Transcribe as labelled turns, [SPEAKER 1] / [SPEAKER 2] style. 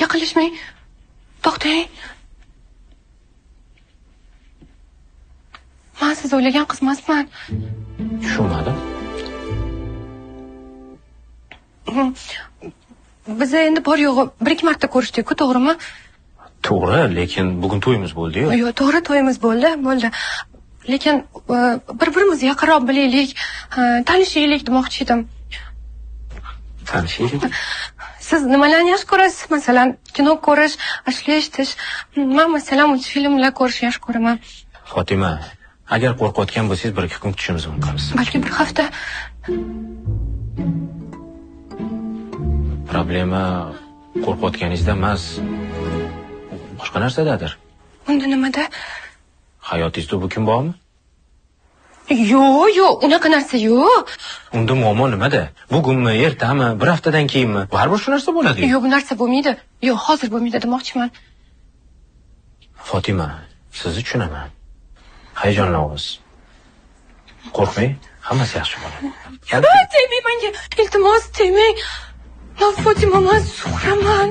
[SPEAKER 1] Yaqinlashmang. To'xtang. Man siz o'ylagan qiz emasman.
[SPEAKER 2] Tushunmadim.
[SPEAKER 1] Biz endi bor yo'g'i bir ikki marta ko'rishdik-ku, to'g'rimi?
[SPEAKER 2] To'g'ri, lekin bugun to'yimiz bo'ldi-yu.
[SPEAKER 1] Yo'q, to'g'ri, to'yimiz bo'ldi, bo'ldi. Lekin bir-birimizni yaqinroq bilaylik, tanishaylik demoqchi edim.
[SPEAKER 2] Tanishaylik?
[SPEAKER 1] Siz nimalarni yaxshi ko'rasiz? Masalan, kino ko'rish, ashula eshitish. Men masalan multfilmlar ko'rishni yaxshi ko'raman.
[SPEAKER 2] Fotima, agar qo'rqayotgan bo'lsangiz bir ikki kun kutishimiz mumkin.
[SPEAKER 1] Balki bir hafta.
[SPEAKER 2] Problema qo'rqayotganingizda emas, boshqa narsadadir.
[SPEAKER 1] Unda nimada?
[SPEAKER 2] Hayotingizda bu kim bormi?
[SPEAKER 1] Yo'q, yo'q, unaqa narsa yo'q.
[SPEAKER 2] Unda muammo nimada? Bugunmi, ertami, bir haftadan keyinmi? Baribir shu narsa bo'ladi.
[SPEAKER 1] Yo'q, bu narsa bo'lmaydi. Yo'q, hozir bo'lmaydi demoqchiman.
[SPEAKER 2] Fotima, sizni tushunaman. Hayajonlanasiz. Qo'rqmang, hammasi yaxshi bo'ladi.
[SPEAKER 1] Tegmang menga, iltimos tegmang. Men Fotima emas, Zuhraman.